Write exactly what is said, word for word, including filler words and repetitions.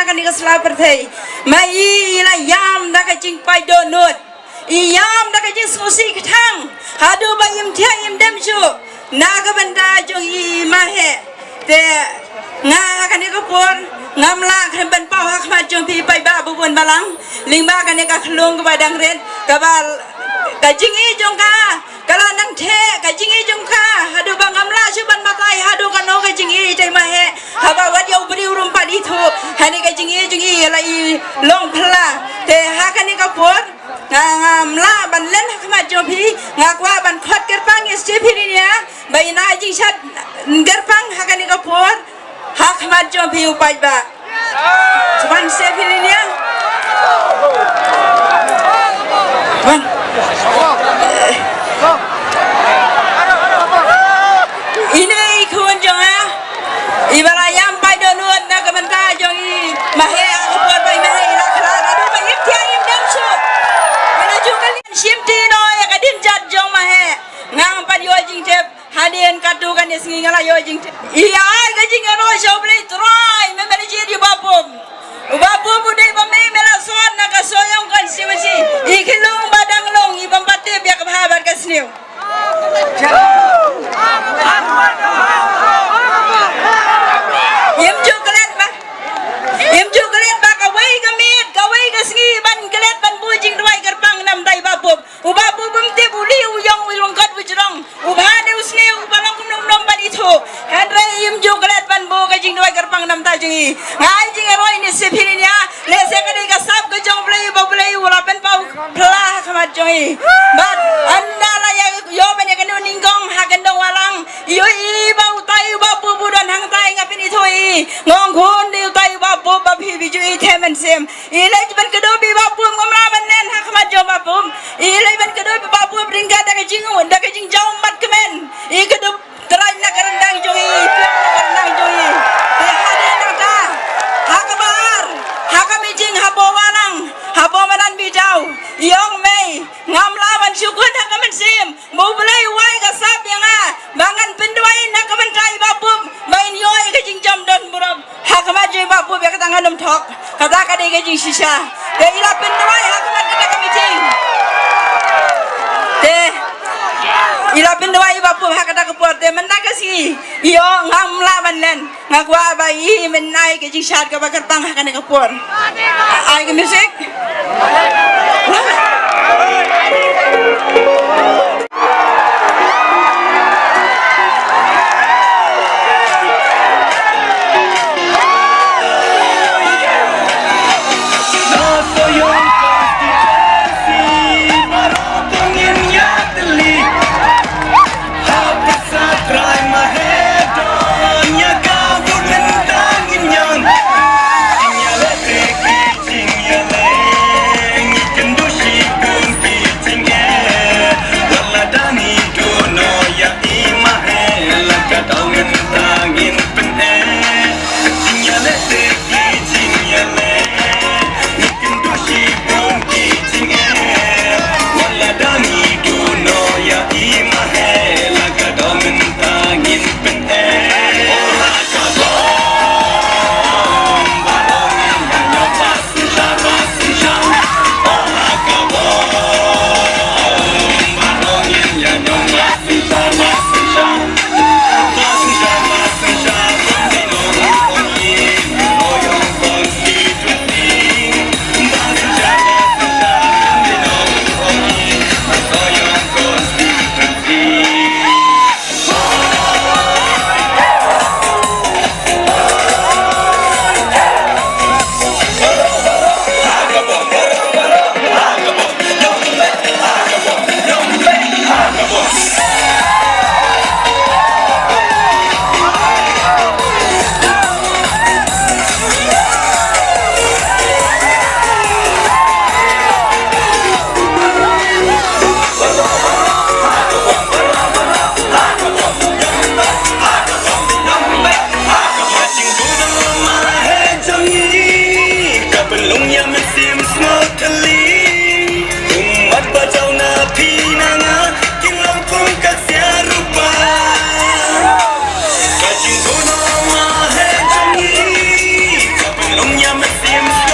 Kane ka sla pyrthei. Ma i, i la ïam da ka jingpait dohnud. I ïam da ka jingsngewsih kthang. Haduh ba im thiah im dem shuh. Na ka bynta jong i, i Maheh. Te nga ha kane ka por ngam lah khlem ban paw ha khmat jong phi paidbah babun balang. Lyngba kane ka khyllung kaba dang rit. Kaba ka jingïeit jong ka. Ka la nang theh ka jingïeit jong ka, haduh ba ngam lah shuh ban batai haduh kano ka jingïeit ïa i Maheh. Haba wat ïa u briew ruh ym pat ithuh, hangne ka jingïeit jong i la i long phylla. Te ha kane ka por, nga, ngam lah ban len ha khmat jong phi, nga kwah ban khot kyrpang ïa Stephen Nia, ba in ai jingshad kyrpang ha kane ka por, ha khmat jong phi u paidbah. Wan, Stephen Nia. Wan. Ine i khun jong nga. Iba la ïam pait dohnud na ka bynta jong i Maheh, ha ka por ba i Maheh i la khlad. Haduh ba im thiah im dem shuh. Wan, ju ka lian shim ti noh ïa ka dien jat jong Maheh. Ngam pat ïoh jingtip. Hadien katto katne sngi nga la ïoh jingtip. I ai ka jingïaroh sha U Blei Trai, me, me la jied ïa u Bah Bup. U Bah Bup u dei ba me, me la sot na ka Sohiong constituency. I khyllung ba dang long, i bym pat tip ïa ka bha bad ka sniew. Im ju klet ba, im ju klet ba kawei ka miet, kawei ka sngi ban klet ban buh jingduwai kyrpang na ka bynta i Bah Bup. U Bah Bup um tip u lieh u ïong, u lyngkot u jrong. U bha ne u sniew, u ba long kumno kumno um pat ithuh. Hynrei im ju klet ban buh ka jingduwai kyrpang na ka bynta jong i. Nga ai jingïaroh ïa i Stephen Nia, lehse ka dei ka sap ka jong U Blei, ba U Blei u la pynpaw phylla ha khmat jong i. Bad ynda la ïa ïoh ban ïa kane u nyngkong ha kyndong Wahlang. Ïohi ba utai u Bah Bup u don hangtai, nga pynithuh ïa i. Nga ong khun, dei utai u Bah Bup ba phi, phi ju ïohi them mynsiem. I leit ban kdup ïa i Bah Bup, ngam lah ban len ha khmat jong i Bah Bup. I leit ban kdup ïa i Bah Bup ryngkat da ka jing, da ka jingjaw mat kmen. I kdup trai na ka ryndang jong i, i pyrshah na ka ryndang jong i. Te hadien nangta, ha kaba ar, ha ka meeting hapoh Wahlang, hapoh madan Bidau, i ong mei, ngam lah ban shu kut ha ka mynsiem. Ba U Blei u ai ka sap ïa nga ba ngan pynduwai na ka bynta i Bah Bup, ba in ïoh ïa ka jingjam don burom. Ha khmat jong i Bah Bup ïa kata ngan ym thok. Kata ka dei ka jingshisha. Te i la pynduwai ha khmat kata ka meeting. Te i la pynduwai i Bah Bup ha kata ka por, te mynta ka sngi ïoh ngam lah ban len. Nga kwah ba i men ai ka jingshad kaba kyrpang ha kane ka por. Ai ka music. Sim